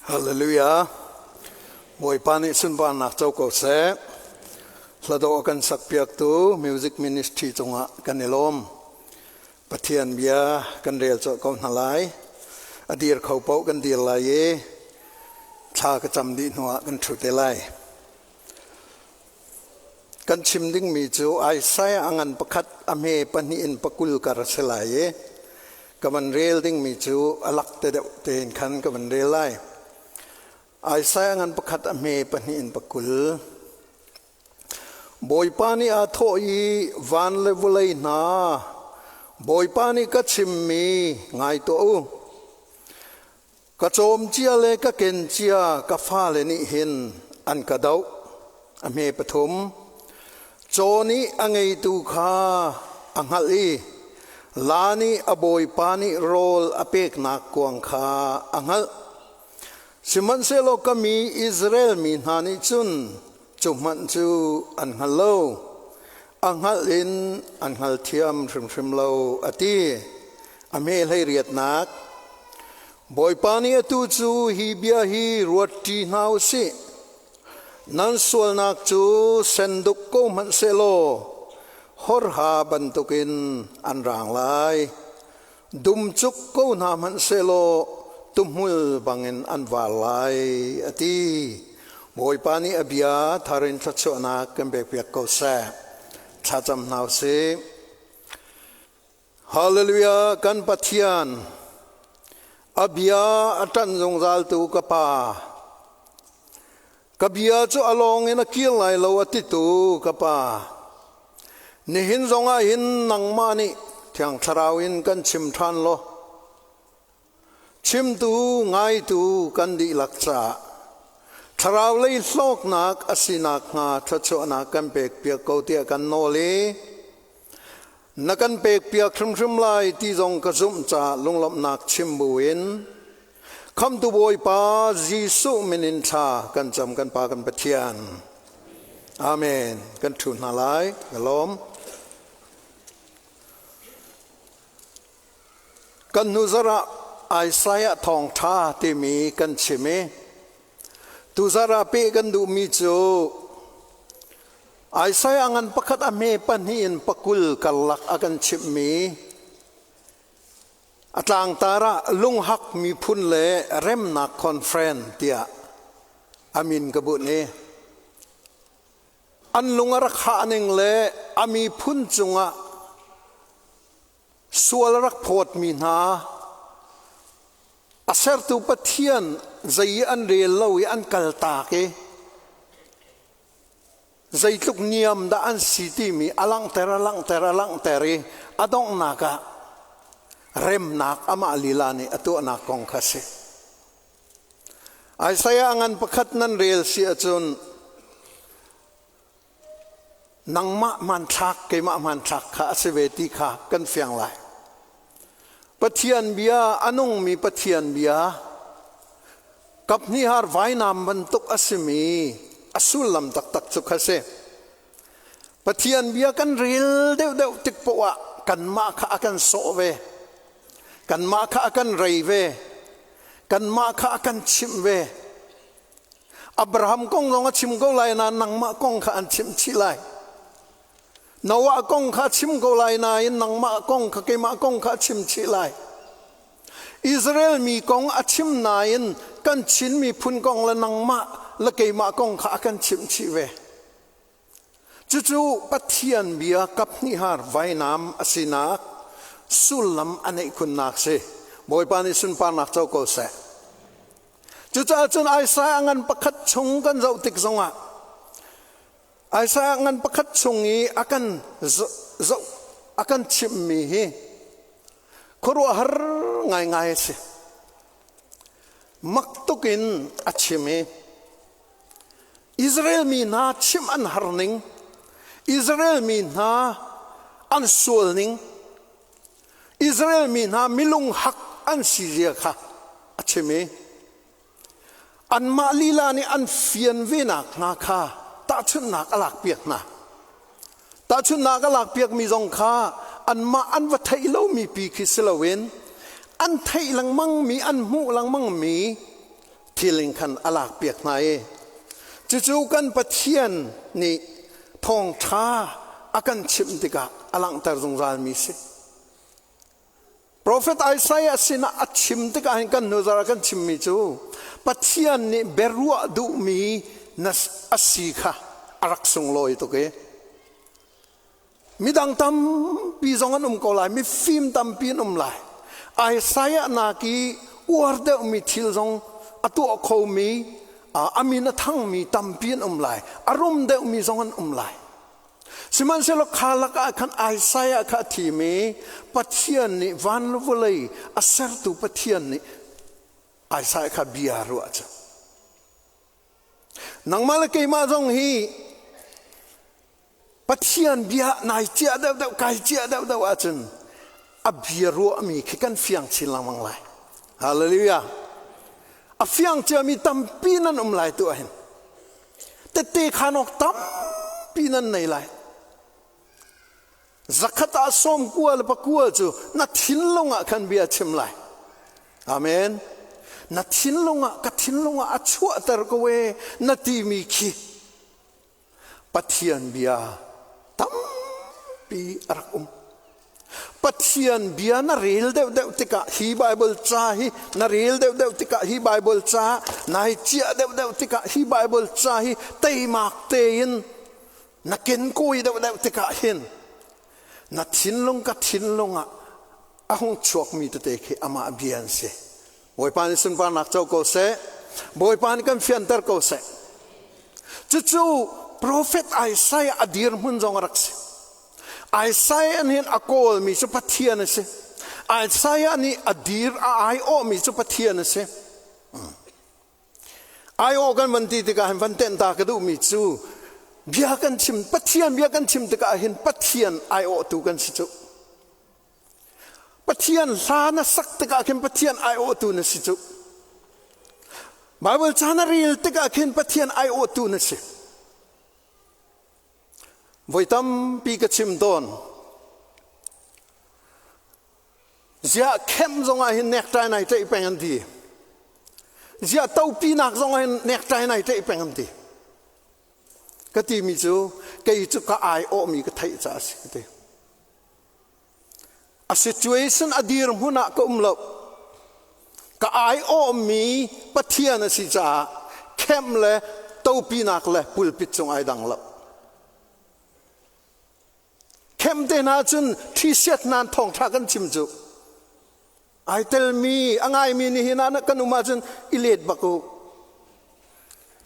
Hallelujah. Bawipa nih sunparnak co ko seh. Hladawh kan sakpiaktu Music Ministry cungah kan i lawm. Pathian bia kan rel colh ko hna lai. A dir kho paoh kan dir lai i thla ka cam dih hnuah kan ṭhu te lai. Kan chim dingmi cu Isaiah a ngan pakhat a hme pahnih in pakul kar a si lai i ka van rel dingmi cu a lak te deuh tein khan ka van rel lai. Isaiah ngan pakhat a hme pahnih in pakul. Bawipa nih aa thawh i van le vawlei hna, Bawipa nih ka chimmi ngai tuah u. Ka cawm cia le ka ken cia ka fale nih hin an ka doh. A hme pathum. Caw nih a ngeitu kha a hngalh i la nih a bawipa nih rawl a peknak kuang kha a hngalh. Sihmanhsehlaw ka mi Israel mi hna nih cun cu hmanh cu an hngal lo. A hngalh in an hngalthiam hrimhrim lo, a ti. A hme hleiriatnak. Bawipa nih atu cu hi bia hi ruat ṭi hna u sih. Nan sualnak cu senduk ko hmanh sehlaw horha bantukin an raang lai. Dumcuk ko hna hmanh sehlaw tuhmul bangin an vaar lai, a ti. Bawipa nih a bia thar in thluachuahnak kan pekpiak ko seh. Thlacam hna u sih. Hallelujah kan Pathian a bia a ṭanh zungzaltu ka Pa ka bia cu a lawng in a kir lai lo a titu ka Pa nihin zongah hin nangmah nih Thiang Thlarau in kan chim ṭhan law Chimtu, ngaitu kan dihlak caah thlarau lei hlawknak a si nakhnga thluachuahnak kan pekpiak ko tiah kan nawl i na kan pekpiak hrimhrim lai ti zong ka zumh caah lunglawmhnak chim buin Khamtu Bawipa Jesuh min in thla kan cam kan Pa kan Pathian. Amen. Kan ṭhu hna lai. Ka lawm. Kan hnuzarh ah Isaiah thawngṭha timi kan chim i tuzarh ah peh kan duhmi cu Isaiah ngan pakhat a hme pahnih in pakul karlak a kan chimhmi a tlangtar ah lunghak miphun le remnak conference tiah a min ka bunh i an lung a rak hah ning le a miphun cungah Sual a rak phawtmi hna a sertu Pathian zei i an rel lo i an kaltak i zeitluk niam dah an si timi a langhter a langhter a langhter i a donghnak ah remnak amah lila nih a tuahnak kong kha a si. Isaiah ngan pakhat nan rel si ahcun Nangmah hmanthlak keimah hmanthlak kha a si ve ti kha kan fiang lai. Pathian bia a nungmi Pathian bia kaphnihar vainam bantuk a simi a sullam taktak cu kha si. Pathian bia kan rel deuhdeuh tik poah ah kanmah kha a kan sawh ve. Kanmah kha a kan rei ve. Kanmah kha a kan chimh ve. Abraham kong zong a chim ko lai nain nangmah kong kha an chimh chih lai. Noah kong kha a chim ko lai nain nangmah kong kha keimah kong kha a chim chih lai. Israel mi kong a chim nain kan Chin miphun kong le nangmah le keimah kong kha a kan chimh chih ve. Cucu Pathian bia kaphnihar vainam a sinak sullam a neih khunnak si. Bawipa nih sunparnak co ko seh. Cucaah cun Isaiah ngan pakhat chung kan zoh tik zongah Isaiah ngan pakhat chung i a kan zoh a kan chimhmi hi khuaruahhar ngaingai a si. Mak tuk in a chim i Israel mi hna chimh an har ning, Israel mi hna an sual ning, Israel mi hna milung hak an si zia kha a chim i anmah lila nih an fian ve nak hnga kha tahchunhnak a lakpiak hna. Tahchunhnak a lakpiakmi zong kha anmah an va theih lomi pi khi si loin an theih lengmangmi an hmuh lengmangmi. Thil in khan a lak piak hna i cucu kan Pathian nih thawngṭha a kan chimh tikah a langhter zungzalmi si. Profet Isaiah sinah a chim tikah hin kan hnuzar ah kan chimmi cu Pathian nih biaruah duhmi na a si kha a rak sunglawi tuk i midang tampi zong an um ko lai, mifim tampi an um lai. Isaiah nak i uar deuhmi thil zong a tuah khomi, a min a thangmi tampi an um lai, a rum deuhmi zong an um lai. Sihmanhsehlaw kha lakah khan Isaiah kha a thim i Pathian nih van le vawlei a sertu Pathian nih Isaiah kha bia ruah cu. Nangmah le keimah zong hi Pathian bia nai ciah deuhdeuh kai ciah deuhdeuh ahcun a bia ruahmi khi kan fiang chin lengmang lai. Hallelujah. A fiang ciami tampi nan um lai tu ahhin. Tette khan awk tampi nan nei lai. Zakhat ah sawm kua le pakua cu na thinlung ah khan bia chim lai. Amen. Na thinlung ah ka thinlung ah a chuahter ko e na timi khi Pathian bia tampi a rak um. Pathian bia na rel deuhdeuh tikah hi Bible ca hi na rel deuhdeuh tikah hi Bible ca nai ciah deuhdeuh tikah hi Bible ca hi teimak tein na kenkawi deuhdeuh tikah hin na thinlung ka thinlung ah a hung chuakmi tete khi amah bia an si. Bawipa nih sunparnak co ko seh. Bawipa nih kan fianter ko seh. Cucu profet Isaiah a dirhmun zong a rak si. Isaiah nih a kawlmi cu Pathian a si. Isaiah nih a dir a aiawhmi cu Pathian a si. Aiawh kan van ti tikah hin van tenh ta ka duhmi cu bia kan chim Pathian bia kan chim tikah hin Pathian aiawhtu kan si cu. Pathian hla na sak tikah khin Pathian aiawhtu na si cu. Bible ca na rel tikah khin Pathian aiawhtu na si. Voi tampi ka chim tawn. Ziah khem zongah hin necktie nai tlaih peng an ti. Ziah topinak zongah hin necktie nai tlaih peng an ti. Ka timi cu kei cu ka aiawhmi ka theih caah a si ka ti. A situation a dirhmun ah ka um lo. Ka aiawhmi Pathian a si caah khem le topinak le pulpit cung ai dang lo. Khem te hna cun thisiat nan thawngtha kan chim cu. Ai telmi a ngaimi nihin ah kan um ahcun i let bak u.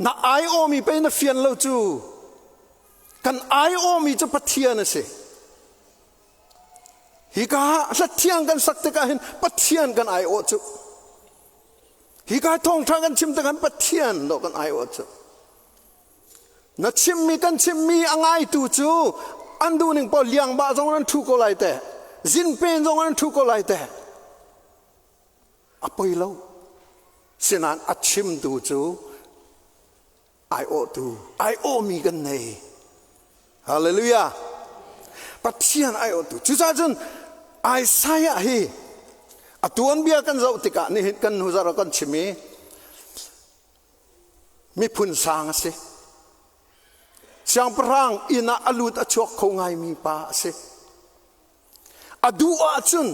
Na aiawhmi pei na fian lo cu. Kan aiawhmi cu Pathian a si. Hika hlathiang kan sak tikah hin Pathian kan aiawh cu. Hika thawngṭha kan chim tikah Pathian dawh kan aiawh cu. Na chimmi kan chimmi a ngaitu cu an duhning paoh liangbah zong an ṭhu ko lai te. Zinpen zong an ṭhu ko lai te. A poi lo. Sinain a chimtu cu aiawhtu aiawhmi kan nei. Hallelujah. Pathian aiawhtu. Cucaah cun Isaiah hi a tuanbia kan zoh tikah nihin kan hnu zarh kan chim i miphun sang a si. Siangpahrang inn ah a lut a chuak kho ngaimi pa a si. A duh ahcun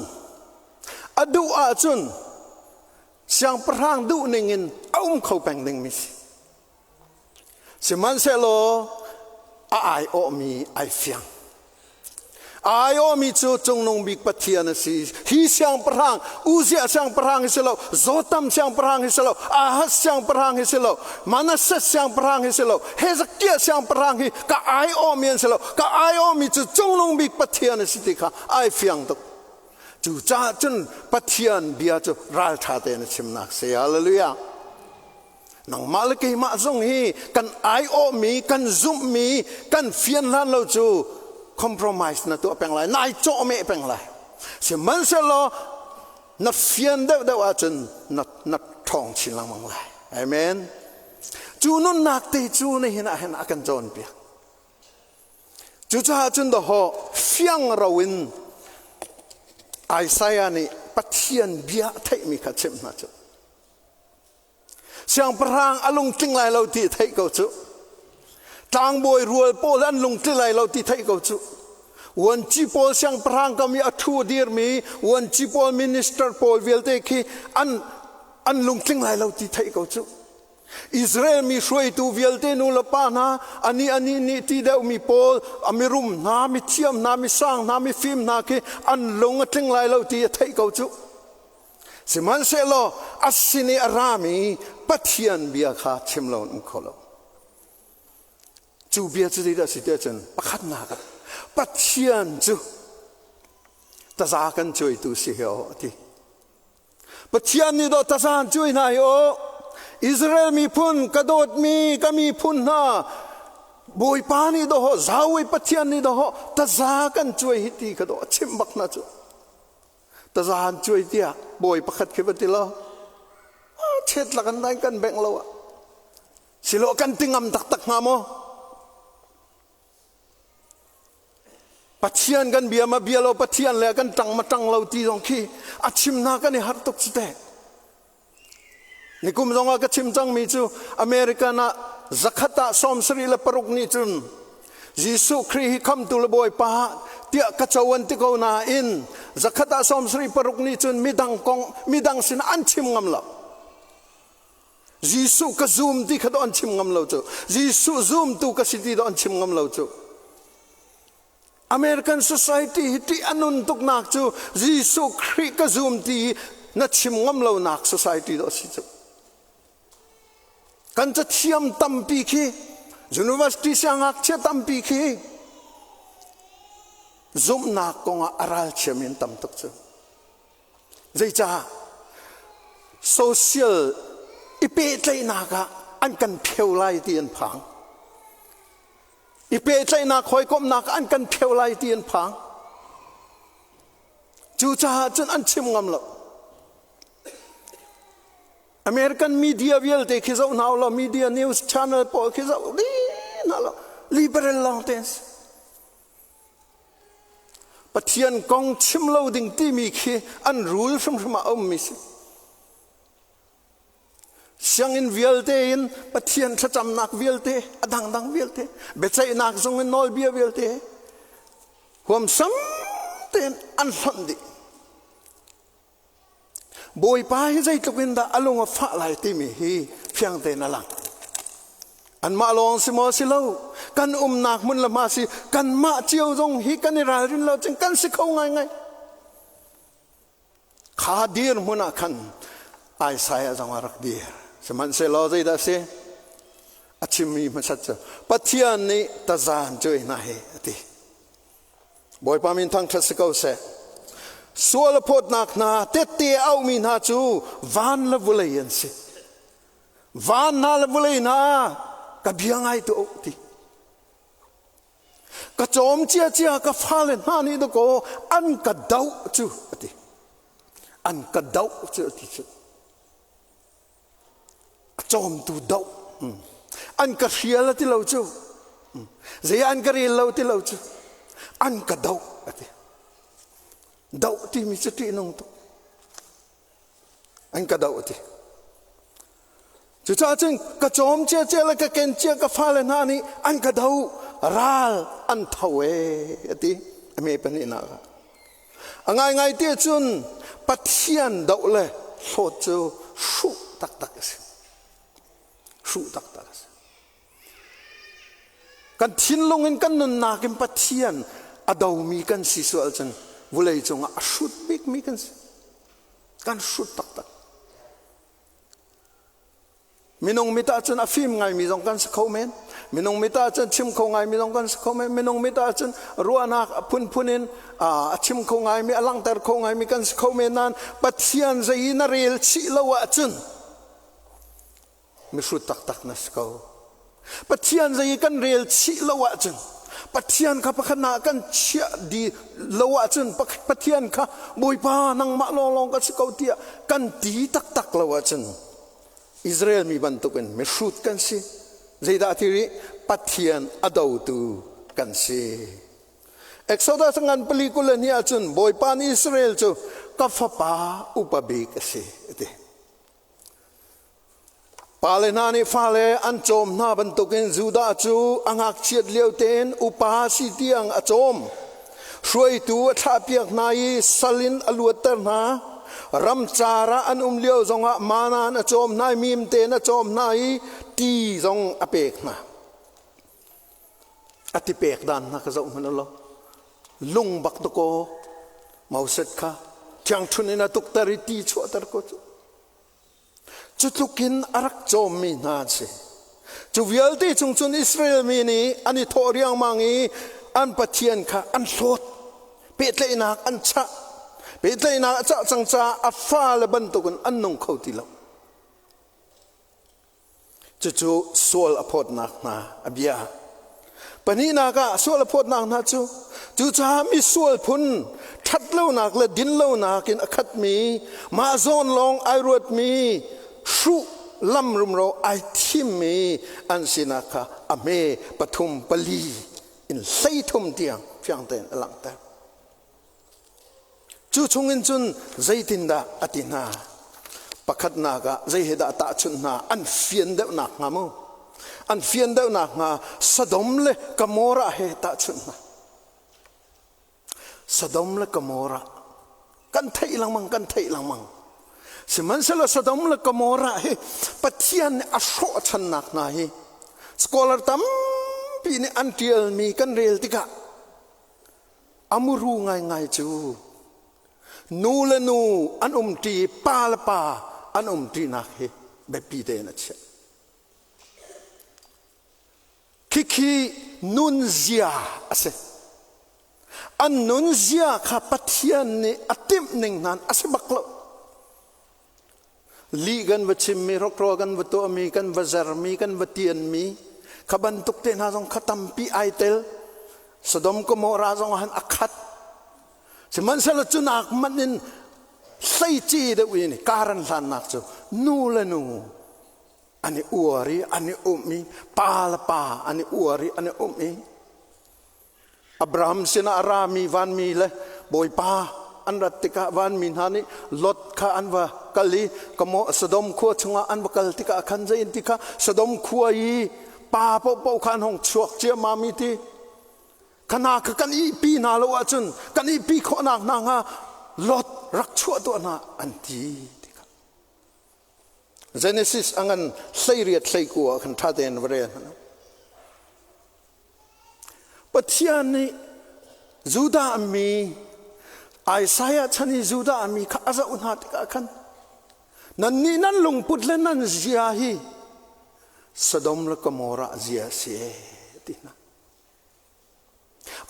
a duh ahcun siangpahrang duh ning in a um kho peng dingmi si. Sihmanhsehlaw a aiawhmi ai fiang. A aiawhmi cu Cungnung Bik Pathian a si. Hi siangpahrang, Uzziah siangpahrang hi si lo, Jotham siangpahrang hi si lo, Ahaz siangpahrang hi si lo, Manasseh siangpahrang hi si lo, Hezekiah siangpahrang hi ka aiawhmi an si lo. Ka aiawhmi cu Cungnung Bik Pathian a si ti kha ai fiang tuk. Cucaah cun Pathian bia cu ralṭha tein a chimnak si. Hallelujah. Nangmah le keimah zong hi kan aiawhmi, kan zumhmi, kan fian hlan lo cu compromise na tuah peng lai, nai cawhmeh peng lai. Sihmanhsehlaw na fian deuhdeuh ahcun na, na ṭhawng chin lengmang lai. Amen. Cu nunnak te cu nihin ah hin a kan cawnpiak. Cucaah cun dawhaw fiang ro in Isaiah nih Pathian bia a theihmi kha chimh hna cu. Siangpahrang a lungtling lai lo ti theih ko cu. Tlangbawi rual pawl an lungtling lai lo ti theih ko cu. Vuanci pawl siangpahrang kam i a ṭhu dirmi vuanci pawl minister pawl vialte khi an an lungtling lai lo ti theih ko cu. Israel mi hruaitu vialte nu le pa hna ani ani nih ti deuhmi pawl a mirum hna mithiam hna misang hna mifim hna khi an lung a tling lai lo ti a theih ko cu. Sihmanhsehlaw a sin i a rami Pathian bia kha chim lo in um kho lo. Cu bia cu zeidah a si tiah cun pakhatnak ah Pathian cu taza kan cuaitu si hi aw a ti. Pathian nih dawh taza an cuai hna hi aw. Israel miphun ka dawtmi ka miphun hna Bawipa nih dawh Zawi Pathian nih dawh taza kan cuai hi ti ka dawh a chimh bak hna cu. Taza an cuai tiah bawi pakhat khi va ti law chet lak an kan bengh lo ah silo kan ti ngam taktak hnga maw? Pathian kan bia ma bia lo Pathian le kan ṭang ma ṭang lo ti zong khi a chim hna kan i har tuk cu teh. Nikum zong ah ka chim cangmi cu American ah zakhat ah 76 nih cun Jesuh Khrih hi khamtu le Bawipa tiah ka co an ti ko nain zakhat ah 76 nih cun midang kong midang sin an chim ngam lo. Jesuh ka zum ti kha an chim ngam lo cu. Jesuh zumtu ka si ti an chim ngam lo cu. American society hi ṭih a nun tuknak cu Jesuh Khrih ka zum ti na chim ngam lonak society dawh a si cu. Kan cathiam tampi khi university siangngakchia tampi khi zumhnak kongah a ralchiam in tam tuk cu. Zeicah social i pehtlaihnak ah an kan pheu lai ti an phang. I pehtlaihnak hawikomhnak an kan pheu lai ti an phang. Cucaah cun an chim ngam lo. American media vialte khi zoh hna law media news channel pawl khi zoh dih hna law liberal lawng te an si. Pathian kong chim lo ding timi khi an rule hrimhrim ah a ummi si. Sianginn vialte in Pathian thlacamnak vialte, a dangdang vialte, biaceihnak zung in nawlbia vialte huamsam tein an hlonh dih. Bawipa hi zeitluk in dah a lung a fah lai timi hi fiang tein a lang. Anmah lawng si maw si lo, kan umnak hmun le hma si, kanmah cio zong hi kan i ralrin lo cun kan si kho ngaingai. Kha dirhmun ah khan Isaiah zong a rak dir. Sihmanhsehlaw zeidah a si? A chimmi hmasat cu Pathian nih tazan cu hna hi a ti. Bawipa min thangṭhat si ko seh. Sual a phawtnak hna tette a auhmi hna cu van le vulei an si. Van hna le vulei hna ka bia ngai tuah u ti. Ka cawm ciacia ka fale hna nih dakaw an ka doh cu a ti. An ka doh cu a ti cu. A cawmtu doh. An ka hrial a ti lo cu. Zei an ka rel lo ti lo cu. An ka doh a ti. Doh timi cu ṭihnung tuk. An ka doh a ti. Cucaah cun ka cawm ciacia le ka ken cia ka fale hna nih an ka do ral an tho e a ti. A me pahnihnak ah. A ngaingai ti cun Pathian doh le hlawt cu hruh taktak a si. Hruh taktak a si. Kan thinlung in kan nunnak in Pathian a domi kan si sual cun vulei cungah a hrut bikmi kan si. Kan hrut taktak. Minung mit ahcun a fim ngaimi zong kan si kho men. Minung mit ahcun chim kho ngaimi zong kan si kho men. Minung mit ahcun ruahnak a phunphun in a chim kho ngaimi, a langhter kho ngaimi kan si kho men nain Pathian zei na rel chih lo ahcun mihrut taktak na si ko. Pathian zei kan rel chih lo ahcun Pathian kha pakhat na kan chiah di lo ahcun Pathian kha Bawipa nangmah lawnglawng ka si ko tiah kan ti taktak lo ahcun Israel mi bantukin mihrut kan si. Zeidah ti rih? Pathian a dotu kan si. Exodus ngan pali kul le hnih ahcun Bawipa nih Israel cu ka fapa upa bik a si a ti. Pale hna nih fale an cawm hna bantukin Judah cu a ngakchiat lio tein upa si tiang a cawm. Hruaitu a thlahpiak hna i sal in a luatter hna. Ramcar ah an um lio zongah mana in a cawm hna i mim tein a cawm hna i ti zong a pek hna. A ti pek dan hna ka zoh hmanh law lung bak dakaw Moses kha thiangṭhun in a tukter i ti chuahter ko cu. Cu tluk in a rak cawmmi hna an si. Cu vialte chung cun Israel mi nih an i thawh riangmang i an Pathian kha an hlawt. Pehtlaihnak an chah. Pehtlaihnak a cah cang caah a fale bantukin an nung kho ti lo. Cucu sual a phawtnak hna a bia. Pahnihnak ah sual a phawtnak hna cu cucaah misual phun ṭhatlonak le dinlonak in a khatmi mah zawn lawng ai ruatmi hruh lam rumro ai thimmi an sinak kha a hme pathum pali in 13 tiang fiang tein a langhter. Cu chungin cun zeitindah a ti hna? Pakhatnak ah zei he dah tahchunh hna an fian deuh nakhnga mu? An fian deuh nakhnga Sodom le Gomorrah he tahchunh hna. Sodom le Gomorrah kan theih lengmang kan theih lengmang. Sihmanhsehlaw Sodom le Gomorrah hi Pathian nih a hrawh channak hna hi scholar tampi nih an ṭialmi kan rel tikah A muru ngaingai cu nu le nu an umṭi pa le pa an umṭinak hi biapi tein a chiah. Khikhi nunzia a si. An nunzia kha Pathian nih a timh ning hnan a si bak lo. Lih kan va chimmi, hrokhrawl kan va tuahmi, kan va zermi, kan va tianmi, kha bantuk te hna zong kha tampi ai tel. Sodom Gomorrah zong ah han a khat. Sihmanhsehlaw cu nak manh in hleici deuh in kar an hlannak cu nu le nu an i uar i an i um i pa le pa an i uar i an i um i Abraham sinah a rami vanmi le Bawipa an rat tikah vanmi hna nih Lot kha an va kal i Sodom khua chungah an va kal tikah khan zei in ti kha Sodom khua i pa paohpaoh kha an hung chuak ciammam i ti khana kha kan ihpi hna lo ahcun kan ihpi khawhnak hna hnga Lot rak chuah tuah hna an ti tikah Genesis a ngan 18 19 ah khan ṭha tein va rel hna. Pathian nih Judah mi Isaiah chan i Judah mi kha a zoh hna tikah khan nannih nan lungput le nan zia hi Sodom le Gomorrah zia a si ti hna.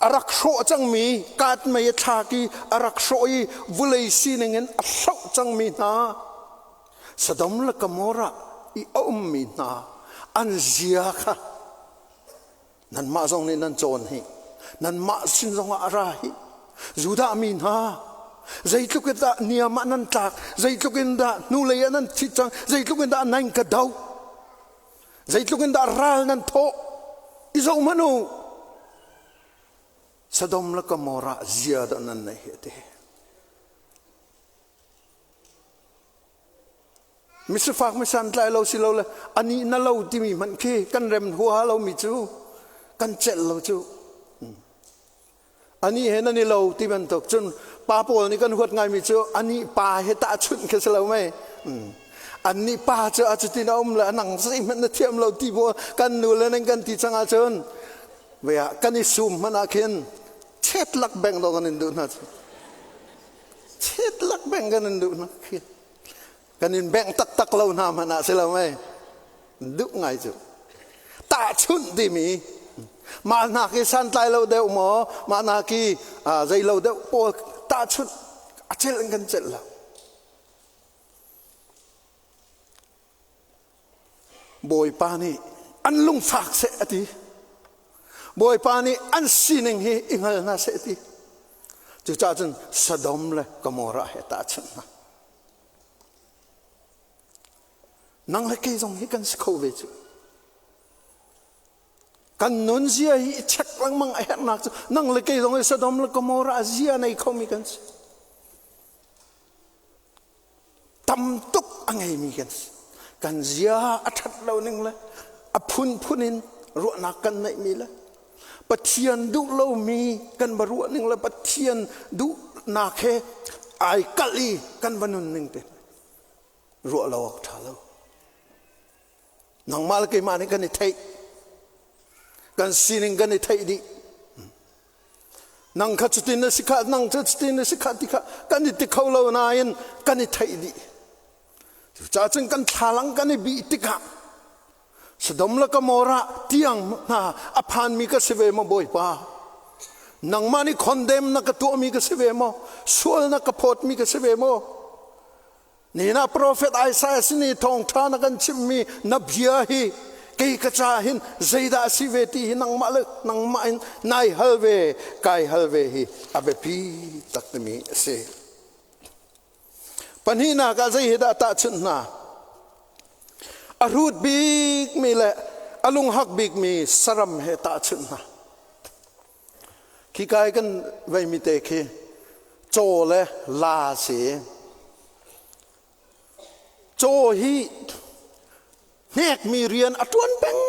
A rak hrawh cangmi kaat mei a thlak i a rak hrawh i vulei sining in a hloh cangmi hna Sodom le Gomorrah i a ummi hna an zia kha nanmah zong nih nan cawn hi nanmah sin zongah a ra hi Judah mi hna zeitluk in dah niam ah nan tlak zeitluk in dah hnulei ah nan thit cang zeitluk in dah nan ka doh zeitluk in dah ral nan thawh i zoh hmanh u Sodom le Gomorrah zia dah nan nei hi ti Misifak misantlai lo si lo le ani na lo timi hmanh khi kan rem huaha lomi cu kan celh lo cu. Ani he nan i lo ti bantuk cun pa pawl nih kan huat ngaimi cu ani pa he tahchunh khi si lo mei. Annih pa cu a cutin a um le a nang zeihmanh na thiam lo ti bu kan nu le nan kan ti cang ahcun vei ah kan i sum hmanh ah khin chet lak beng do kan in duh hna cu. Chet lak beng kan in duh hna khi. Kan in bengh taktak lo hna hmanh ah si lo mei duh ngai cu tahchunh timi mah hna khi santlai lo deuh maw mah hna khi zei lo deuh pawl tahchunh a celh in kan celh lo Bawipa nih an lungfak seh a ti Bawipa nih an sining hi i hngal hna seh a ti cucaah cun Sodom le Gomorrah he tahchunh hna Nang le kei zong hi kan si kho ve cu. Kan nun zia hi i check lengmang a herhnak cu nang le kei zong hi Sodom le Gomorrah zia nei khomi kan si. Tam tuk a ngeimi kan si. Kan zia a ṭhat lo ning le a phunphun in ruahnak kan neihmi le Pathian duh lomi kan va ruah ning le Pathian duhnak he ai kalh i kan va nun ning te ruah lo awk ṭha lo. Nangmah le keimah nih kan i theih. Kan sining kan i theih dih. Nang kha cutin na si kha, nang cu cutin na si kha ti kha kan i ti kho lo nain kan i theih dih. Cucaah cun kan thlalang kan i bih tikah Sodom le Gomorrah tiang hna a phanmi ka si ve maw Bawipa? Nangmah nih condemn na ka tuahmi ka si ve maw? Sual na ka phawtmi ka si ve maw? Nihin ah profet Isaiah sin i thawngṭha na kan chimhmi na bia hi kei ka ca hin zeidah a si ve ti hi nangmah le nangmah in nai hal ve kai hal ve hi a biapi taktimi a si. Pahnihnak ah zei hi dah tahchunh hna? A hrut bikmi le a lunghak bikmi saram he tahchunh hna. Khi kai kan veimi te khi caw le la si. Caw hi hnekmi rian a ṭuan peng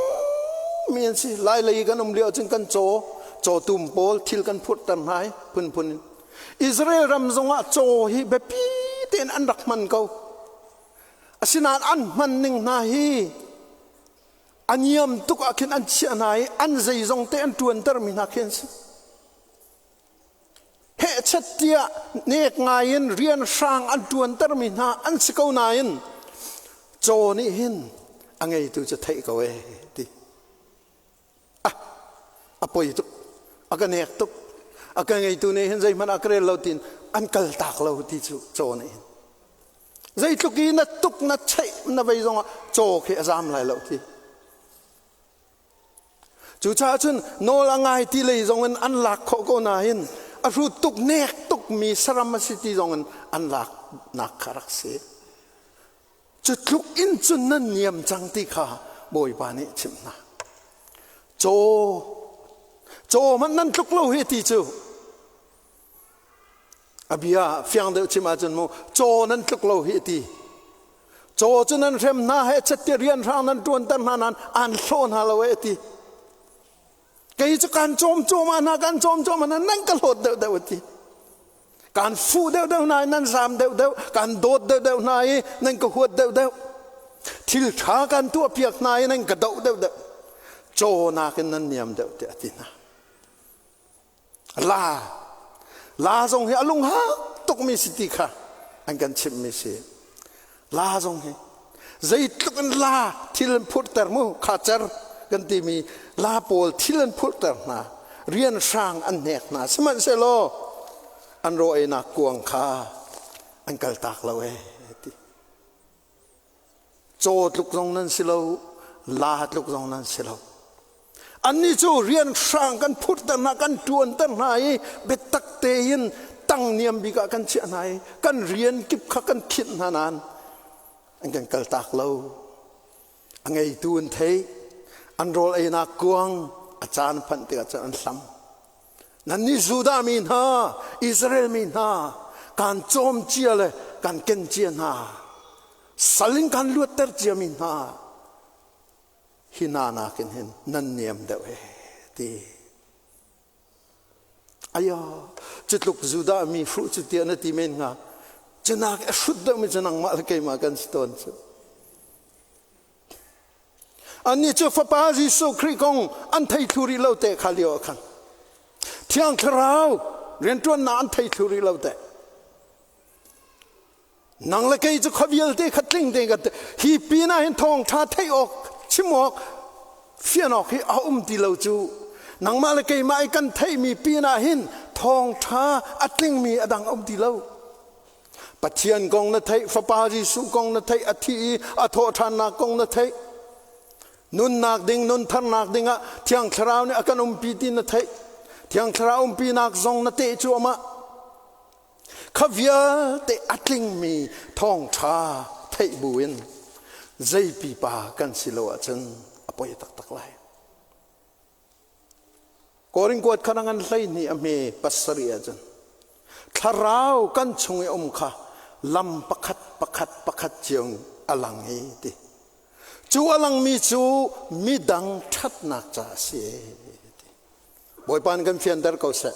mi an si. Lailei kan um lio cun kan caw, cawtum pawl thil kan phurhter hna i phunphun in. Israel ram zongah caw hi biapi tein an rak hman ko. Asinain an hman ning hna hi a niam tuk ah khin an chiah hna i an zeizong te an ṭuantermi hna khi an si. Hehchet tiah nek ngai in rian hrang an ṭuantermi hna an si ko nain caw nih hin a ngeitu cu theih ko ee ti. Ah, a poi tuk, a ka nek tuk, a ka ngeitu nih hin zeihmanh a ka rel lo tiin an kal tak lo ti cu caw nih hin. Zeitluk i na tuk na cheih na vei zongah caw khi a zam lai lo ti. Cucaah cun nawl a ngai ti lei zongin an lak khawh ko nain a hrut tuk nek tukmi saram a si ti zongin an lak nak kha rak si. Cu tluk in cun nan niam cang ti kha Bawipa nih chimh hna. Caw caw hmanh nan tluk lo hi ti cu A bia fiang deuh chim ahcun mu caw nan tluk lo hi ti. Caw cu nan hrem hna he chet rian hrang nan ṭuanter hna nan an hlawh hna lo e ti. Kei cu kan cawm cawm ah hna kan cawm cawm ah nan ka hlawt deuh deuh ti. Kan fuh deuh deuh hna i nan zam deuh deuh, kan dawt deuh deuh hna i nan ka huat deuh deuh. Thil ṭha kan tuah piak hna i nan ka doh deuh deuh. Caw nakin nan niam deuh tiah a ti hna. La la zong hi a lunghak tukmi si ti kha an kan chimhmi si. La zong hi zeitluk in la thil an phurhter mu khacer kan timi la pawl thil an phurhter hna rian hrang an hnek hna sihmanhsehlaw an raw einak kuang kha an kaltak lo ee ti. Caw tluk zong nan si lo, la tluk zong nan si lo. Annih cu rian hrang kan phurter hna, kan ṭuanter hna i biatak tein tang niam bik ah kan chiah hna i kan rian kip kha kan khinh hna nain an kan kaltak lo. A ngeitu an theih, an rawl einak kuang a caan phanh tikah cun an hlam. Nannih Judah mi hna, Israel mi hna, kan cawm cia le kan ken cia hna, sal in kan luatter cia mi hna, hi hna nakin hin nan niam deuh he ti. Aya, cutluk Judah mi hruh cu tiah na ti men hnga. Cunak a hrut deuhmi cu nangmah le keimah kan si tawn cu. Annih cu Fapa Jesuh Khrih kong an thei thlu rih lo te kha lio ah khan Thiang Thlarau rianṭuannak an thei thlu rih lo te. Nang le kei cu khua vialte kha tling te kan hi pin ah hin thawngṭha theih awk chim awk fian awk hi a um ti lo cu nangmah le keimah i kan theihmi pin ah hin thawngṭha a tlingmi a dang a um ti lo. Pathian kong na theih, Fapa Jesuh kong na theih, a thi i a thawhṭhannak kong na theih. Nunnak ding, nuntharnak ding ah Thiang Thlarau nih a kan umpi ti na theih. Thiang Thlarau umpinak zong na teh cuahmah. Kha vialte a tlingmi thawngṭha theih buin zei pipa kan si lo ahcun a poi taktak lai. Korin kuat kha ngan 12 a hme 7 ahcun thlarau kan chung i um kha lam pakhat pakhat pakhat cio a lang i ti. Cu a langmi cu midang ṭhatnak ca a si. Bawipa nih kan fianter ko seh.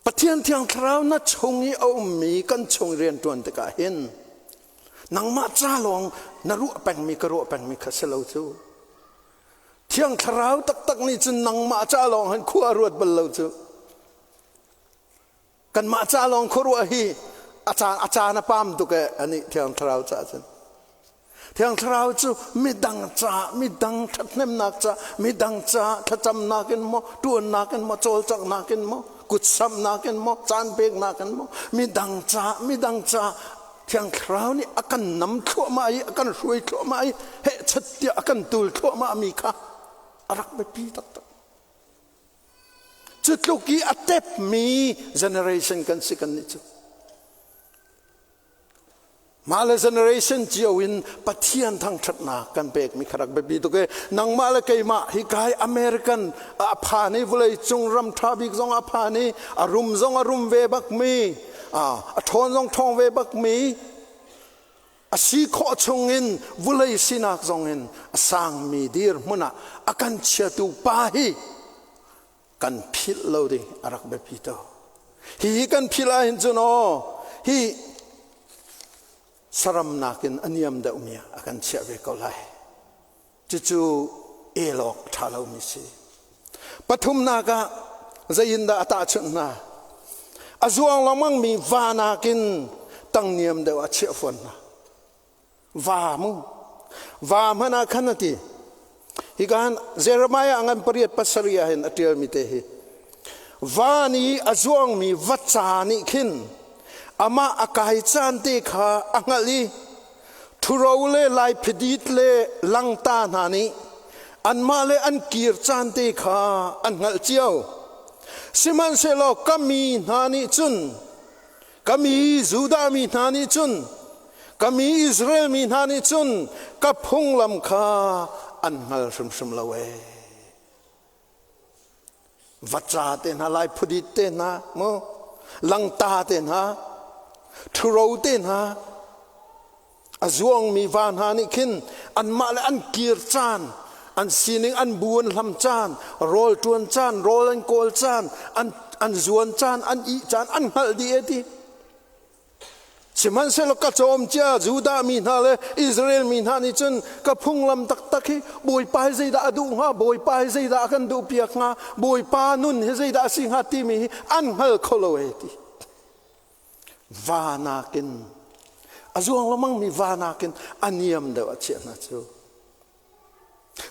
Pathian Thiang Thlarau na chung i a ummi kan chung rianṭuan tikah hin nangmah ca lawng na ruah pengmi ka ruah pengmi kha si lo cu. Thiang Thlarau taktak nih cun nangmah ca lawng hin khua a ruat bal lo cu. Kanmah ca lawng khuaruah hi a caan a caan a pam tuk e ani Thiang Thlarau caah cun. Thiang Thlarau cu midang ca, midang ṭhathnemnak ca, midang ca thlacamnak in maw, ṭuannak in maw, cawlcanghnak in maw, kutsamnak in maw, caan peknak in maw, midang ca, midang ca Thiang Thlarau nih a kan nam thluahmah i a kan hruai thluahmah i hehchat tiah a kan tul thluahmah mi kha a rak biapi taktak. Cu tluk i a tepmi generation kan si kan nih cu. Mah le generation cio in Pathian thangṭhatnak kan pekmi kha rak biapi tuk i nangmah le keimah hi kai American a phan i vawlei cung ram ṭha bik zong a phan i a rum zong a rum ve bakmi a ṭhawn zong ṭhawng ve bakmi a si khawh chungin vawlei sinak zongin a sangmi dirhmun ah a kan chiatu pa hi kan philh lo ding a rak biapi to. Hihi kan philh ahhin cun aw hi saram nakin a niam deuhmi ah a kan chiah ve ko lai. Cucu el awk ṭha lomi si. Pathumnak ah zeiindah a tahchunh hna? A zuang lengmangmi va nakin tangniam deuh ah chiah fawn hna. Va mu. Va hmanh ah khan a ti. Hika han Jeremiah ngan 8 7 ah hin a ṭialmi te hi. Va nih a zuangmi vaca nih khin amah a kai caan te kha a hngalh i ṭhuro le laiphidit le langta hna nih anmah le an kir caan te kha an hngalh cio. Sihmanhsehlaw ka mi hna nih cun ka mi Judah mi hna nih cun ka mi Israel mi hna nih cun ka phunglam kha an hngal hrimhrim lo ee. Vaca te hna, laiphudit te hna, mu langta te hna, ṭhuro te hna, a zuangmi va hna nih khin anmah le an kir caan, an sining an bu an hlam caan, rawl ṭuan caan, rawl an kawl caan, an zuan caan, an ih caan an hngalh dih e ti. Sihmanhsehlaw ka cawm cia Judah mi hna le Israel mi hna nih cun ka phunglam taktak hi Bawipa hi zeidah a duh hnga, Bawipa hi zeidah a kan duhpiak hnga, Bawipa nun hi zeidah a si hnga timi hi an hngal kho lo e ti. Va nakin a zuang lengmangmi va nakin a niam deuh a chiah hna cu.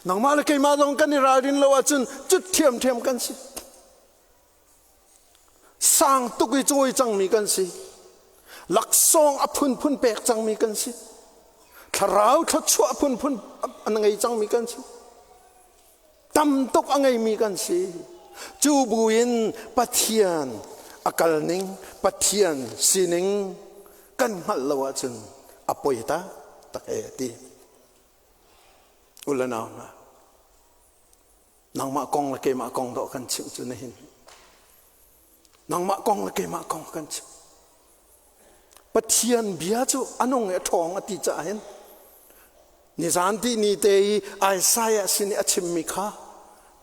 Nangmah le keimah zong kan i ralrin lo ahcun cut ṭhiamṭhiam kan si. Sang tuk i cawi cangmi kan si. Laksawng a phunphun pek cangmi kan si. Thlarau thluachuah phunphun an ngei cangmi kan si. Tam tuk a ngeimi kan si. Cu buin Pathian a kalning, Pathian sining kan hngalh lo ahcun a poi ta tak e ti. U le nau hna, Nangmah kong le keimah kong dawh kan chimh cu nihin. Nangmah kong le keimah kong kan chimh. Pathian bia cu a nung i a ṭhawng a ti caah hin nizan ti ni te i Isaiah sin i a chimmi kha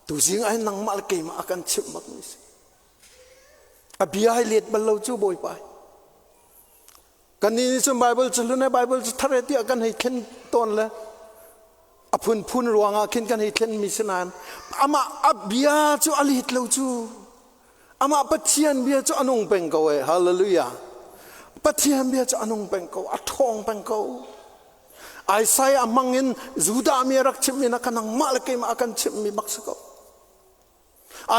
tuzing ah hin nangmah le keimah a kan chimh bak mi si. A bia ai let bal lo cu Bawipa. Kannih nih cun Bible cu hlun Bible cu thar tiah kan hei thlen tawn le a phunphun ruangah khin kan hei thlenmi si nain amah a bia cu a let lo cu amah Pathian bia cu a nung peng ko e hallelujah Pathian bia cu a nung peng ko a ṭhawng peng ko Isaiah hmang in Judah mi a rak chimmi na ka nangmah le keimah a kan chimhmi bak si ko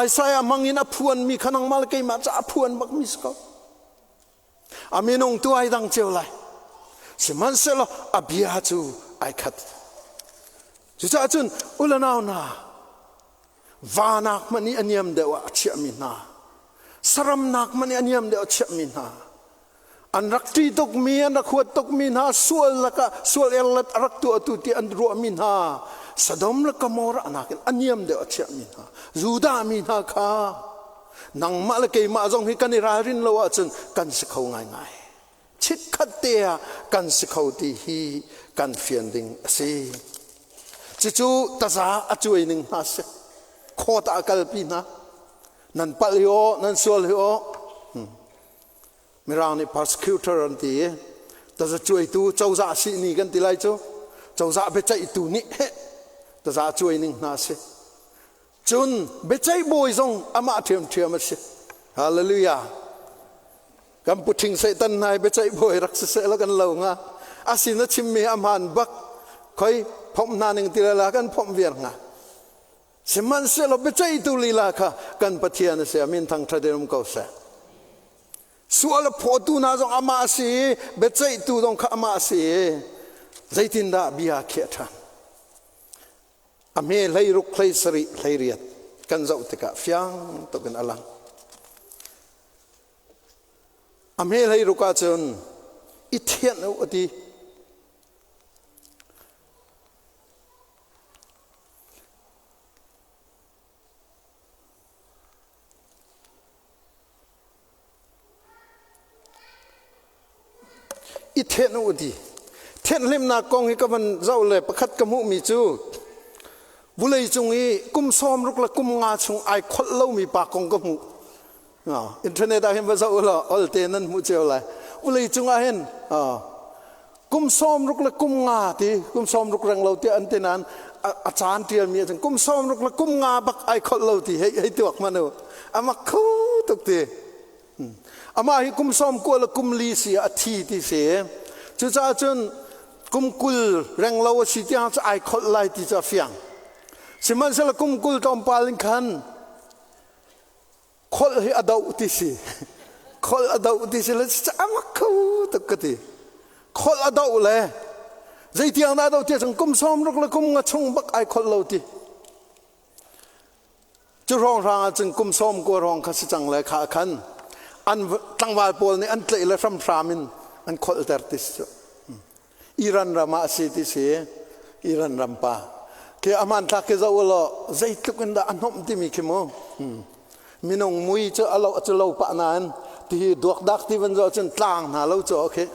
Isaiah hmang in a phuanmi kha nangmah le keimah ca a phuan bakmi si ko A minung tu ai dang cio lai. Sihmanhsehlaw a bia cu ai khat. Cucaah cun ulanau hna vanak hmanh i a niam deuh ah a chiahmi hna saramnak hmanh i a niam deuh a chiahmi hna an rak ṭih tukmi an rak huat tukmi hna sual lakah sual erlet a rak tuahtu ti an ruahmi hna Sodom le Gomorrah nakin a niam deuh a chiahmi hna Judah mi hna kha nangmah le keimah zong hi kan i ralrin lo ahcun kan si kho ngaingai. Chitkhat te ah kan si kho ti hi kan fian ding a si. Cucu taza a cuai ning hna si. Khawt ah kalpi hna. Nan palh hi aw, nan sual hi aw. Mirang nih prosecutor an ti i taza cuaitu cozah sihni kan ti lai cu. Cozah biaceihtu nih heh taza cuai ning hna si. Cun biaceih bawi zong amah ṭhiamṭhiam a si. Hallelujah. Kan puṭhing Satan hna hi biaceih bawi rak siseh law kan lo hnga. A sin a chimmi a hmaan bak. Khoi phomh hna ning ti la kan phomh viar hnga. Sihmanhsehlaw biaceihtu lila kha kan Pathian a si. A min thangṭhat in um ko seh. Sual a phawtu hna zong amah a si i biaceihtu zong kha amah a si i zeitindah bia a khiah ṭhan? A hme 16 17 18 kan zoh tikah fiang tuk in a lang. A hme 16 ahcun i thianh u a ti. I thenh u ti. Thenhlimnak kong hi ka van zoh le pakhat ka hmuhmi cu vulei cung i kum 60 le kum nga chung ai kholh lomi pa kong ka hmuh. Internet ah hin va zoh law olte nan hmuh cio lai. Vulei cung ah hin kum 60 le kum nga ti kum 60 reng lo tiah an ti nain a caan tialmi ah cun kum 60 le kum nga bak ai kholh lo ti hei hei tuak hmanh u. Amak kho tuk ti. Amah hi kum 90 le kum li si ah a thi ti si. Cucaah cun kum 20 reng lo a si tiang cu ai kholh lai ti cu a fiang. Sihmanhsehlaw kum 20 tlawmpal in khan kholh hi a doh ti si. Kholh a doh ti si le amak kho tuk ka ti. Kholh a doh le zeitiang dah a doh ti cun kum 60 le kum nga chung bak ai kholh lo ti. Cu hrawnghrang ah cun kum 90 hrawng kha si cang le kha khan an tlangval pawl nih an tlaih le hramhram in an kholhter ti si cu. Iran ram ah a si ti si. Iran ram pa. Khi a hmanthlak khi zoh law zeitluk in dah a hnomh timi khi mu. Minung mui cu a lo cu lo pah nain ti duakdak ti van zoh cun tlang hna lo cu okay.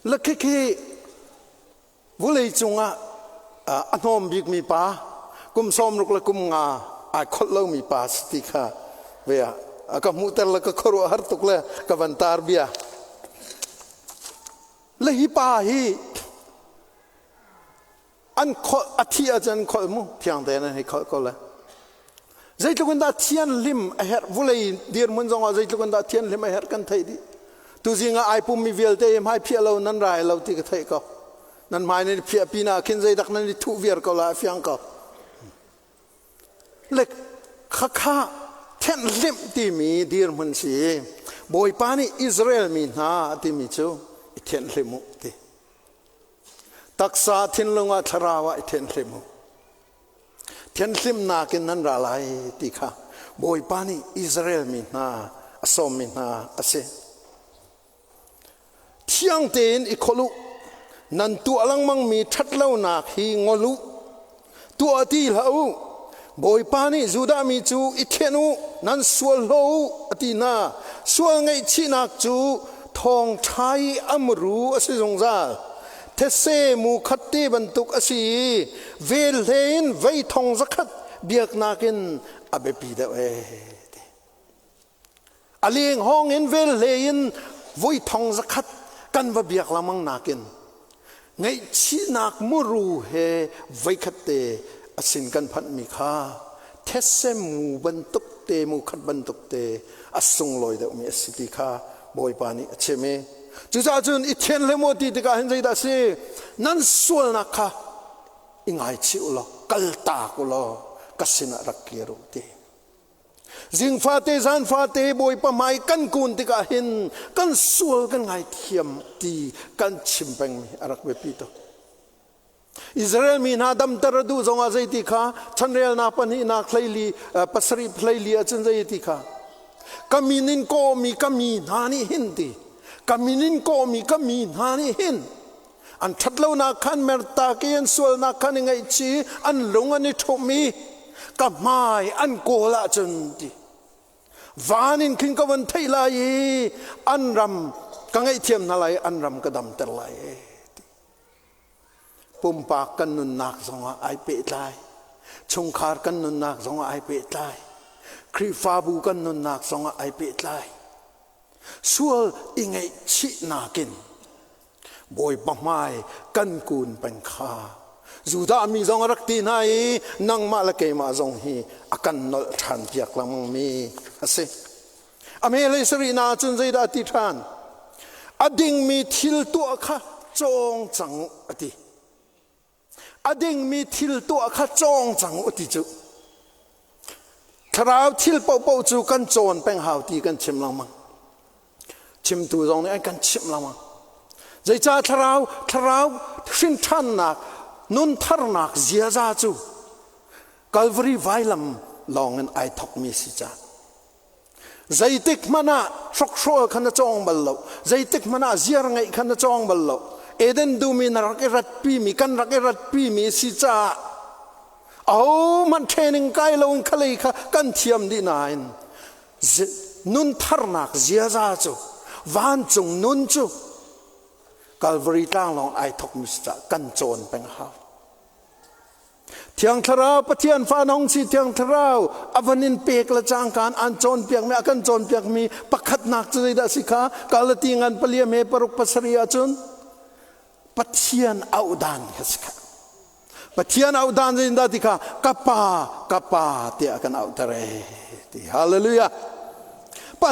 Le khi khi Vawleicung ah a hnawm bikmi pa, kum 60 le kum nga ai kholh lomi pa si ti kha ve ah a ka hmuhter le ka khuaruah har tuk le ka van tar bia. Le hi pa hi an kholh a thi ahcun an kholh mu thiang tein an hei kholh ko le zeitluk in dah thianhlim a herh vulei dirhmun zong ah zeitluk in dah thianhlim a herh kan theih dih tuzing ah ai pummi vialte hi hmai phiah lo nan rai lo ti ka theih ko nan hmai nan i phiah pinah khin zeidak nan i thuh viar ko la a fiang ko le khakha thenhlimh timi dirhmun si Bawipa nih Israel mi hna timi cu i thenhlim u ti taksa thinlung ah thlarau ah i thenhlim u Thianhlimnak in nan ra lai ti kha Bawipa nih Israel mi hna a sawmmi hna a si. Thiang tein i kholh u. Nan tuah lengmangmi ṭhatlonak hi ngol u. Tuah ti hlah u. Bawipa nih Judah mi cu i thianh u, nan sual hlaw u, a ti hna. Sual ngaihchihnak cu thawngṭha i a muru a si zungzal. Thetse mu khat te bantuk a si i velhle in vei thong zakhat biaknak in a biapi deuh ee ti. A leng hawng in velhle in voi thong zakhat kan va biak lengmang nakin ngaihchihnak muru he voikhat te a sin kan phanhmi kha thetse mu bantuk te mu khat bantuk te a sunglawi deuhmi a si ti kha Bawipa nih a chim i cucaah cun i thian hle maw ti tikah hin zeidah a si nan sualnak kha i ngaichih u law kaltak u law ka sinah rak kir u ti zingfate zanfate Bawipa hmai kan kun tikah hin kan sual kan ngaithiam ti kan chim pengmi a rak biapi tuk Israel mi hna damter a duh zongah zeiti kha chanrelnak pahnihnak hleili pasarih hleili ahcun zeiti kha ka min in kawhmi ka mi hna nih hin ti ka min in kawhmi ka mi hna nih hin an ṭhatlonak khan mertak i an sualnak khan i ngaihchih an lung an i ṭhumh i ka hmai an kawl ahcun ti. Van in khin ka van theih lai i an ram ka ngaihthiam hna lai, an ram ka damter lai e. Pumpak kan nunnak zongah ai pehtlai. Chungkhar kan nunnak zongah ai pehtlai. Khrihfabu kan nunnak zongah ai pehtlai. Sual i ngaihchihnak in Bawipa hmai kan kun peng kha Judah mi zong a rak ti hna i nangmah le keimah zong hi a kan nolh ṭhan piak lengmang mi a si. A hmelei sarih na ahcun zeidah a ti ṭhan? A dingmi thil tuah kha cawng cang a ti. A dingmi thil tuah kha cawng cang u ti cu. Thlarau thil paohpaoh cu kan cawn peng hau ti kan chim lengmang. Chimtu zong nih an kan chimh lengmang. Zeicah thlarau thlarau hrinṭhannak nun tharnak ziaza cu Calvary vailam lawng in ai thokmi si caah Zeitik hmanh ah hrokhrawl kha na cawng bal lo. Zeitik hmanh ah ziar ngeih kha na cawng bal lo. Eden dum i na rak i ratpimi, kan rak i ratpimi si caah ahohmanh training kai loin khalei kha kan thiam dih nain nun tharnak ziaza cu vancung nun cu Calvary tlang lawng ai thokmi si caah kan cawn peng a hau. Thiang Thlarau Pathian fa na hung si Thiang Thlarau a van in pek le cangkaan an cawnpiakmi a kan cawnpiakmi pakhatnak cu zeidah si kha Galati ngan palia me paruk pasarih ahcun Pathian auhdan kha si kha Pathian auhdan zeidah ti kha ka pa ka pa tiah kan auhter e ti hallelujah pa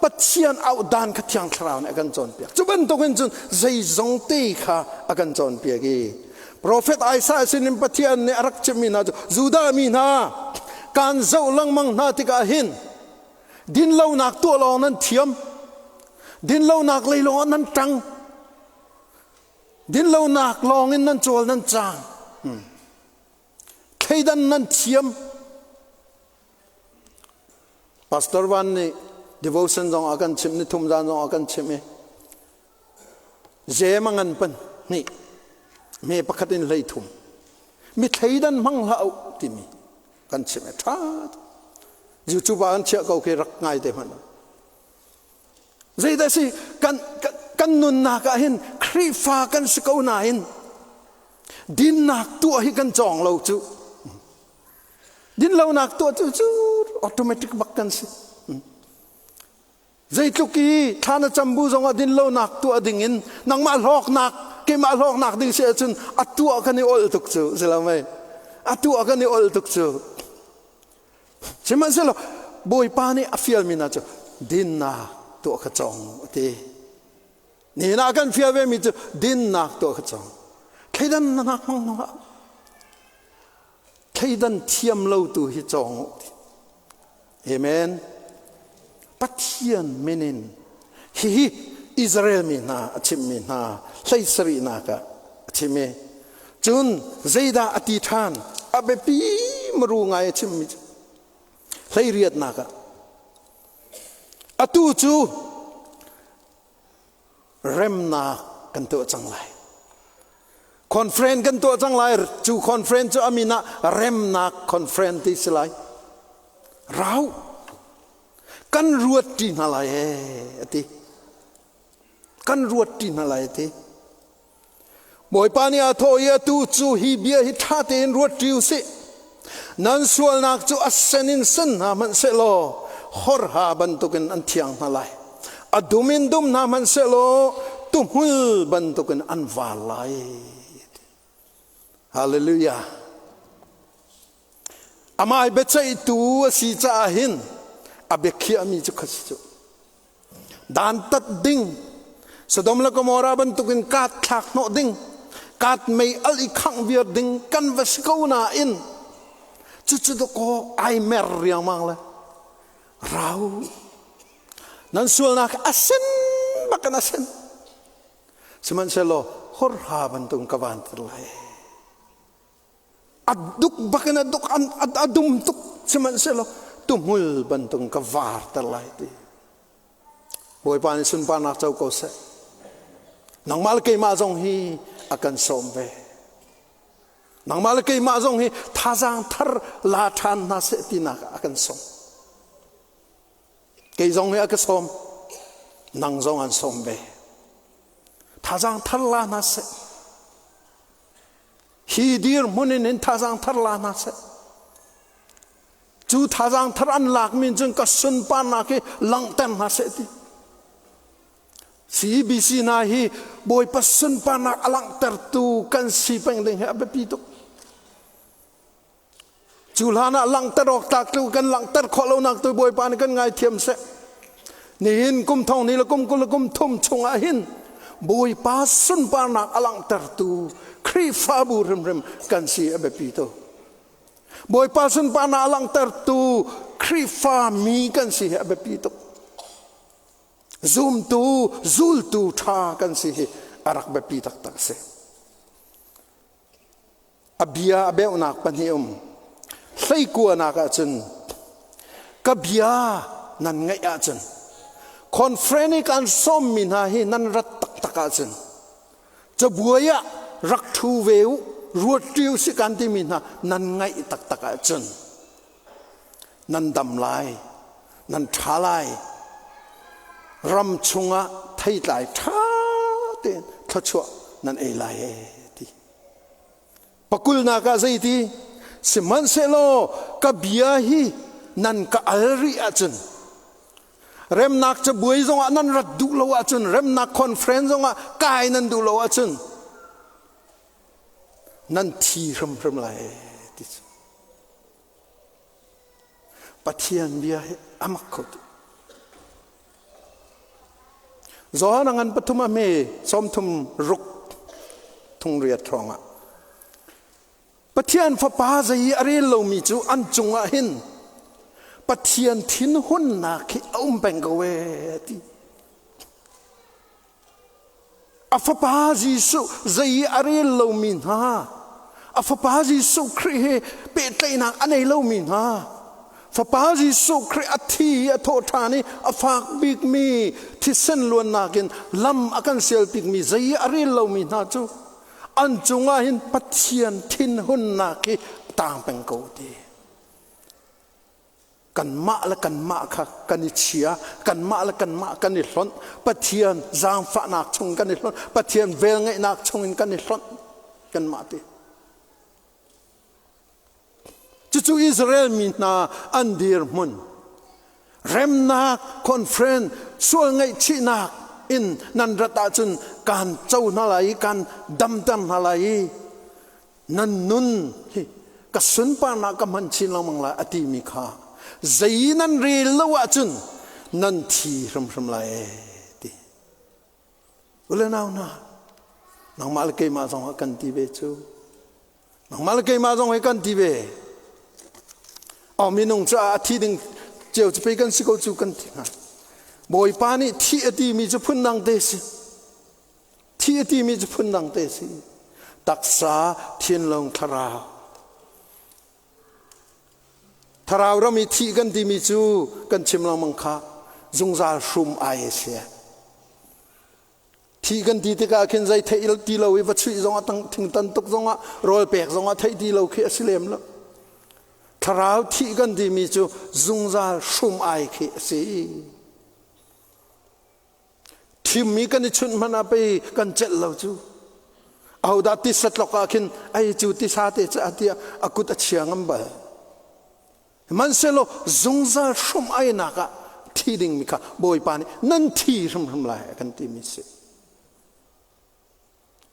Pathian auhdan kha Thiang Thlarau nih a kan cawnpiak cu bantukin cun zeizong te kha a kan cawnpiak i Profet Isaiah sinin Pathian nih a rak chimmi hna cu Judah mi hna kaan zoh lengmang hna tikah hin dinlonak tuah lawng nan thiam dinlonak lei lawng ah nan ṭang dinlonak lawng in nan cawl nan caang thleidan nan thiam Pastor Van nih devotion zong a kan chimh ni thum zan zong a kan chimh i Zem a ngan pan hnih me pakhat in hlei thum mi thleidan hmang hlah u timi kan chimh e ṭha YouTube ah kan chiah ko khi rak ngai te hmanh zeidah si kan kan nunnak ah hin Khrihfa kan si ko nain dinnak tuah hi kan cawng lo cu dinlonak tuah cu cu automatic bak kan si Zeitluk i thla na cam bu zongah dinlonak tuah dingin nangmah hlawknak keimah hlawknak ding si ahcun a tuah kan i ol tuk cu si lo mei a tuah kan i ol tuk cu sihmanhsehlaw Bawipa nih a fialmi hna cu dinnak tuah kha cawng a ti nihin ah kan fial ve mi cu dinnak tuah kha cawng thleidannak hmang hna thleidan thiam lo tu hi cawng u ti Amen. Pathian min in hihi Israel mi hna a chimhmi hna hlei sarihnak ah a chim i cun zeidah a ti ṭhan a biapi maru ngai a chimmi cu hlei riatnak ah atu cu remnak kan tuah cang lai conference kan tuah cang lai cu conference cu amin ah remnak conference ti si lai rau kan ruat ṭi hna lai e ati kan ruat ṭi hna lai ati Bawipa nih a thawh i atu cu hi bia hi ṭha tein ruat ṭi u sih. Nan sualnak cu a sen in sen hna hmanh sehlaw horha bantukin an thiang hna lai. A dum in dum hna hmanh sehlaw tuhmul bantukin an vaar lai. Hallelujah. Amah biaceihtu a si caah hin a biakhiahmi cu kha si cu. Dantat ding, Sodom le Gomorrah bantukin kaat thlak hnawh ding, kaat mei al i khangh viar ding kan va si ko nain cucu dakaw ai mer riangmang le rau nan sualnak a sen bak in a sen sihmanhsehlaw horha bantukin ka van ter lai a duk bak in a duk a dum tuk sihmanhsehlaw tuhmul bantuk ka var ter lai ti Bawipa nih sunparnak co ko seh nangmah le keimah zong hi a kan sawm ve nangmah le keimah zong hi thazaang thar la ṭhan hna seh tinak a kan sawm. Kei zong hi a ka sawm. Nang zong an sawm ve. Thazaang thar la hna seh. Hi dirhmun in hin thazaang thar la hna seh. Cu thazaang thar an lak min cun ka sunparnak hi langhter hna seh ti. CBC hna hi Bawipa sunparnak a langhtertu kan si peng ding hi a biapi tuk. Cu hlan ah langhter awk tlak tu kan langhter khawh lonak tu Bawipa nih kan ngaithiam seh. Nihin kum thong ni le kum 20 le kum thum chungah hin Bawipa sunparnak a langhtertu Khrihfabu hrimhrim kan si a biapi tuk. Bawipa sunparnak a langhtertu Khrihfa mi kan si hi a biapi tuk. Zumtu, zultu ṭha kan si hi a rak biapi taktak a si. A bia a beuhnak pahnih um. Hleikuanak ahcun ka bia nan ngaih ahcun conference i kan sawmmi hna hi nan rat taktak ahcun cabuai ah rak ṭhu ve u ruat ṭi u si kan timi hna nan ngaih taktak ahcun nan dam lai nan ṭha lai ram chungah theitlai ṭha tein thluachuah nan ei lai ee ti pakulnak ah zeiti sihmanhsehlaw ka bia hi nan ka al rih ahcun remnak cabuai zongah nan rat duh lo ahcun remnak conference zongah kai nan duh lo ahcun nan thi hrimhrim lai ti cu Pathian bia hi a mak kho tuk. Johan a ngan pathum a hme 36 thung riat hrawng ah Pathian fapa zei i a rel lomi cu an cungah hin Pathian thinhunnak hi a um peng ko ee ti. A fapa Jesuh zei i a rel lomi hna, a fapa Jesuh Khrih he pehtlaihnak a nei lomi hna, fapa Jesuh Khrih a thi i a thawh ṭhan i a fak bikmi thisen luannak in lam a kan sial bikmi zei i a rel lomi hna cu an cungah hin Pathian thinhunnak hi tang peng ko ti. Kanmah le kanmah kha kan i chia, kanmah le kanmah kan i hlonh, Pathian zaangfahnak chung kan i hlonh, Pathian velngeihnak chungin kan i hlonh kanmah ti. Cucu Israel mi hna an dirhmun remnak conference sual ngaihchihnak in nan rat ahcun kaan co hna lai i kaan damter hna lai i nan nun hi ka sunparnak ka hman chin lengmang lai a timi kha zei nan rel lo ahcun nan thi hrimhrim lai ee ti. Ule nau hna, nangmah le keimah zong ah kan ti ve cu. Nangmah le keimah zong hi kan ti ve. Aw minung caah a thi ding cio cu pei kan si ko cu kan ti hna. Bawipa nih thi a timi cu phundang te si. Thi a timi cu phundang te si. Taksa, thinlung, thlarau. Thlarau ram i thih kan timi cu kan chim lengmang kha zungzal hrum ai a si. Thi kan ti tikah khin zei theih ti lo i va chuih zongah thingtan tuk zongah rawl pek zongah theih ti lo khi a si lem lo. Thlarau thih kan timi cu zungzal hrum ai khi a si. Thimmi kan i chunh hmanh ah pei kan celh lo cu. Ahodah tisa tlok ah khin ai cu tisa te cu a tiah a kut a chia ngam bal. Hmanhsehlaw zungzal hrum ainak ah thi dingmi kha Bawipa nih nan thi hrimhrim lai a kan timi si.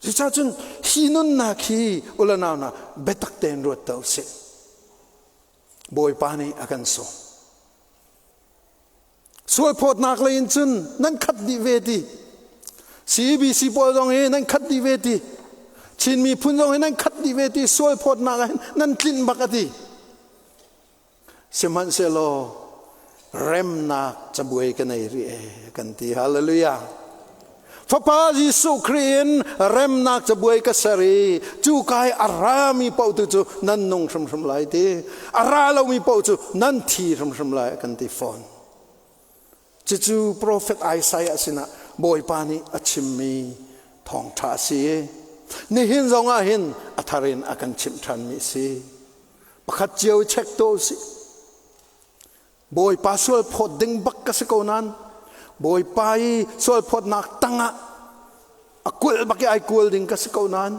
Cucaah cun hi nunnak hi ulanau hna biatak tein ruat te usih. Bawipa nih a kan sawm. Sualphawtnak lei in cun nan khat dih ve ti. CBC pawl zong hi nan khat dih ve ti. Chin miphun zong hi nan khat dih ve ti. Sualphawtnak ah hin nan tlinh bak a ti. Sihmanhsehlaw remnak cabuai ka nei rih e kan ti. Hallelujah. Fapa Jesuh Khrih in remnak cabuai ka ser i cu kai a rami paoh tu cu nan nung hrimhrim lai ti. A ra lomi paoh cu nan thi hrimhrim lai kan ti fawn. Cucu profet Isaiah sinah Bawipa nih a chimmi thawngṭha a si. Nihin zong ah hin a thar in a kan chimh ṭhanmi a si. Pakhat cio i check tuah usih. Bawipa sualphawt ding bak ka si ko nain Bawipa i sualphawtnak tangah a kulh bak i ai kual ding ka si ko nain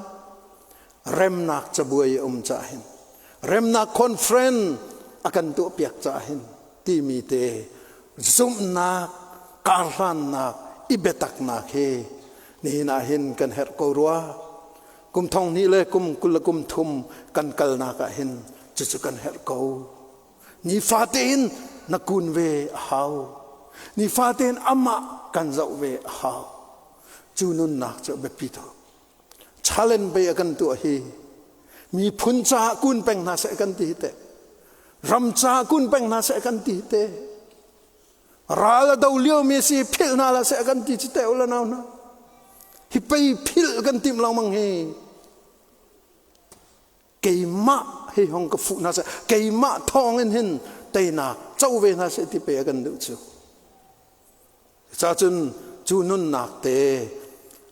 remnak cabuai a um cah hin, remnak conference a kan tuahpiak cah hin timi te zumhnak, karhlannak, i biataknak hi nihin ah hin kan herh ko rua. Kum thong hnih le kum 23 kan kalnak ah hin cucu kan herh ko. Nifate in na kun ve a hau. Nifate in amah kan zoh ve a hau. Cu nunnak cu biapi tuk. Challenge bei a kan tuah hi miphun caah kun peng hna seh kan ti hi teh. Ram caah kun peng hna seh kan ti hi teh. Ral a do lio mi si philh hna la seh kan ti ci te ula nau hna. Hi pei philh kan tim lengmang hi. Keimah hei hong ka fuh hna seh, keimah thawng in hin teinak co ve hna seh ti pe a kan duh cu. Ca cun cu nunnak te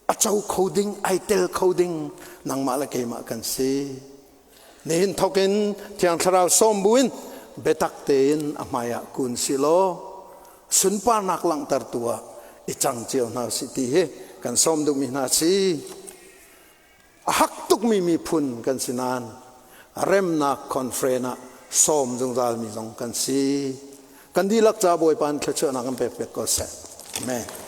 a co kho ding, ai tel kho ding nangmah le keimah kan si. Nihin thok in Thiang Thlarau sawm buin biatak tein a hmai ah kun si law sunparnak langhter tu ah i cang cio hna usih ti hi kan sawm duhmi hna si. A hak tukmi miphun kan si nain remnak conference ah sawm zungzalmi zong kan si. Kan dihlak ca Bawipa in thluachuahnak kan pek piak ko seh. Amen.